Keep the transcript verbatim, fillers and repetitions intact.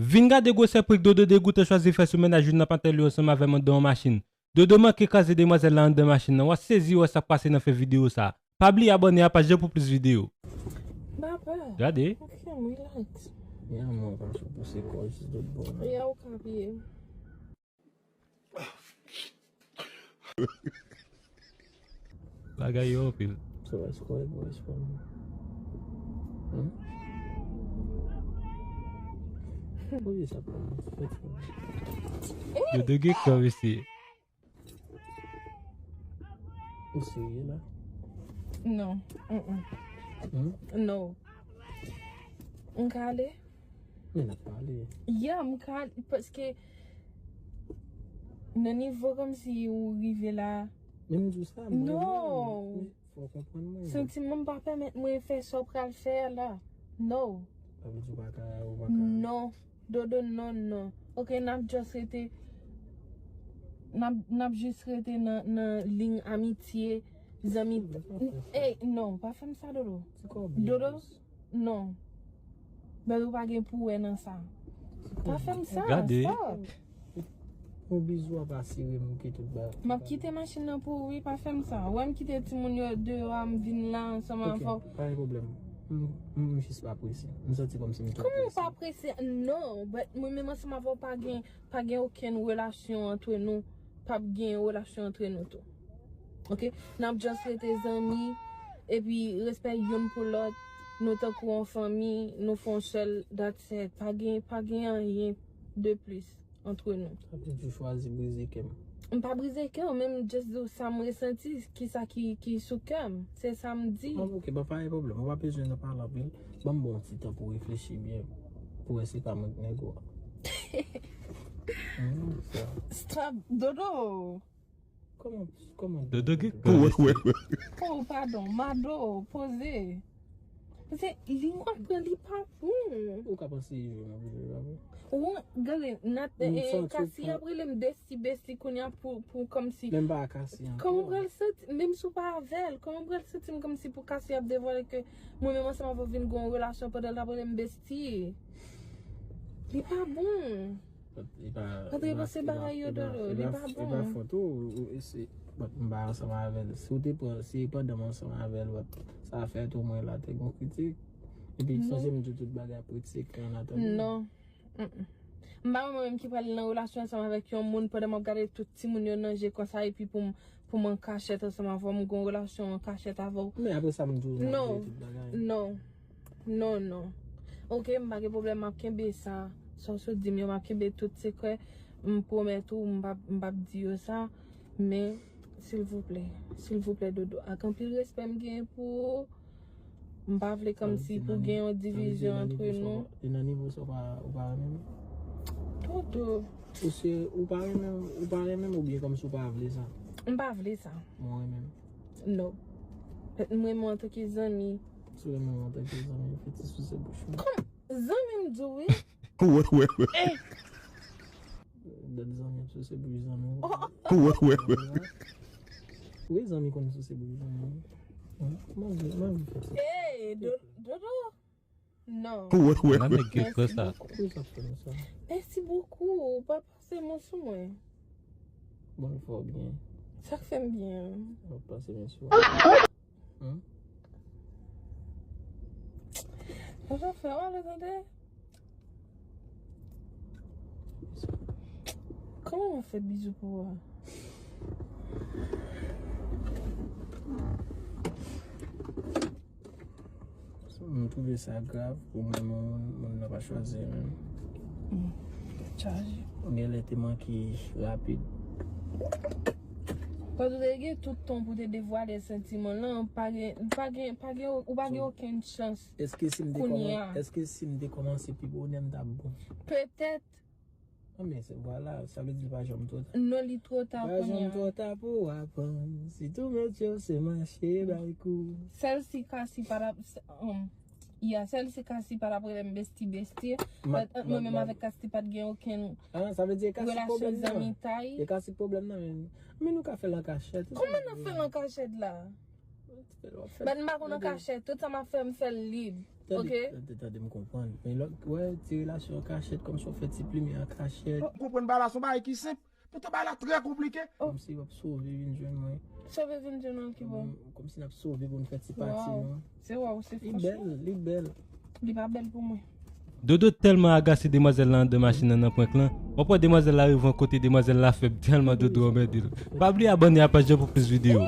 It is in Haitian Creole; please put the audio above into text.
Vin gade gwosè prank Dodo degoute chwazi fè sou mennaj youn nan patnè li yo ansanm avè m anndan yon machin. Dodo manke kraze demwazèl la anndan machin nan. W a sezi wè sa k pase nan fen videyo sa. Pa bliye abòne a paj la pou plis videyo. M pa pè. Gade. Ok, m relax. Yon moun pa sou pouse kò jis lòt bò nan. Ya ou ka piye. Bagay yo anpil. So, èske w respè m? Hmm? Poze sa pou mwen. Yo de gen kò, mesye. Ou serye la? Non. Mm-mm. Hmm? Non. M ka ale? Men n ap pale. Ya, m ka ale, paske nan nivo kòmsi ou rive la. Men m di w sa, mwen, non. Fò w konprann mwen. Santiman m pa pèmèt mwen fè sa w pral fè a la. No. Sa vle di w pa ka, ou pa ka. Non. Dodo, non, non. Ok, n ap just rete, n ap, n ap jis rete nan, nan liy amitye, zanmi. Ey, non, pa fè m sa, Dodo. Dodo, non. Dodo pa gen pou wè nan sa. Pa fè m sa, gade. Stop. Yon bizou ap asire m ke tout bagay. M ap kite machin nan pou ou, wi, pa fè m sa. Ou wè m kite timoun yo deyò a, m vin la ansanm avè w. Ok, pa gen pwoblèm. M, m, m jis pa prese. M santi kòmsi m twò prese. Kòman w pa prese? Non, but mwen menm ansanm avè w pa gen, pa gen okenn relasyon antre nou. P ap gen relasyon antre nou tou. Ok? N ap just rete zanmi, epi respè youn pou lòt. Nou tankou yon fanmi, nou fè yon sèl, that's it. Pa gen, pa gen anyen de plis antre nou. Sa vle di w chwazi brize kè m. M pa brize kè w, men m just di w sa m resanti, kisa ki, ki sou kè m. Se sa m di. Bon, ok, pa, pa gen pwoblèm. Ou pa bezwen nan pale anpil. Ban m ba w yon ti tan pou w reflechi byen. Pou wè se pa mwen k nèg ou a. Hmm, sa. Stop, Dodo. Kòman, kòman Dodo gen kò, mesye. Oh, padon, Mado, poze. Se li w ap pran, li pa bon. Ou ka panse li jwe nan videyo a, wi. Ou gade, Nat, eh, Kasi ap rele m besti, besti kounye a pou, pou kòmsi. Men m pa Kasi ankò. Kòman m pral santi, menm si w pa avè l, kòman m pral santi m kòmsi pou Kasi ap devwale ke mwen menm ansanm avè w vin gen yon relasyon pandan l ap rele m besti? Li pa bon. But, e pa, e pa, e pa, e pa, e pa fòt ou, ou, e se, but, m pa ansanm avè l. Si w te pran, si pandan m ansanm avè l, but, sa fèt omwen la te gon kritik. Epi, sonje m di w tout bagay ap ret sekrè an atandan. Non. Mm-mm. M pa mwen menm ki pral nan relasyon ansanm avèk yon moun pandan m ap gade tout timoun yo nan je konsa, epi pou m, pou m an kachèt ansanm avè w, m gon relasyon an kachèt avè w. Men apre sa, m di w, m ap gade tout bagay. Non. Non, non. Ok, m pa gen pwoblèm, m ap kenbe sa. Sa w sot di m yo, m ap kenbe tout sekrè. M pwomèt ou, m p ap, m p ap di yo sa. Men, silvouplè, silvouplè, Dodo, ak anpil respè m gen pou ou, m pa vle kòmsi pou gen yon divizyon antre nou. E nan nivo sa w pa, ou pa renmen m? Dodo. Ou se, ou pa renmen m, ou pa renmen m oubyen kòmsi w pa vle sa? M pa vle sa. Mwen renmen m. Non. Mwen renmen w antanke zanmi. Si w renmen mwen antanke zanmi, fè ti souse bouch mwen. Kòman? Zanmi m di w wi. Wè, wè, wè. Eh. Dat zanmi ap souse bouch zanmi w. Oh, oh. Wè, wè, wè. Wi, zanmi konn souse bouch zanmi w. Mwen, mwen, mwen fè sa. Hey, Do-, Dodo. Non. Wè, wè, wè. Mèsi bokou. Mèsi bokou. Pa pase men sou mwen. Bon, fò byen. Sa k fè m byen? Pase men sou mwen. Hmm? Sa fè w ale tande? Kòman mwen fè bizou pou ou a? M twouve sa grav pou mwen, moun, moun nan pa chwazi menm. Chaje. Ou genlè te manke rapid. Paske w te gen tout tan pou te devwale santiman lan, pa gen, pa gen, pa gen, ou pa gen okenn chans. Èske si m te kòman-, èske si m te kòmanse pi bonè m t ap bon? Petèt. Non, men se, vwala, sa vle di li pa janm twò ta. Non, li twò ta kounye a. Pa janm twò ta pou w aprann. Si tou mèt yo se mache bay kou. Sèl si Kasi pa t ap, s-, um, ya, sèl si Kasi pa t ap rele m besti, besti. But ant mwen menm avèk Kasi pa t gen okenn relasyon zanmitay. E Kasi pwoblèm nan, men, men nou ka fè l an kachèt. Kòman n ap fè l an kachèt la? But m pa konn an kachèt. Tout sa m ap fè, m fè l lib. Ok. Tande, tande, m konprann. Men lòt, wè, ti relasyon an kachèt, kòmsi w fè ti plimen an kachèt. Konprann bagay la se yon bagay ki senp. Poutan bagay la trè konplike. Kòmsi w ap sove vin jwenn mwen. Sove vin jwenn mwen ki bon. Kòmsi n ap sove pou n fè ti pati, non? Se wè ou se Li franchman. Bèl, li bèl. Li pa bèl pou mwen. Dodo tèlman agase demwazèl la anndan machin nan nan prank lan. W ap wè demwazèl la rive yon kote, demwazèl la fèb tèlman Dodo anmède l. Pa bliye abòne a paj lan pou plis videyo.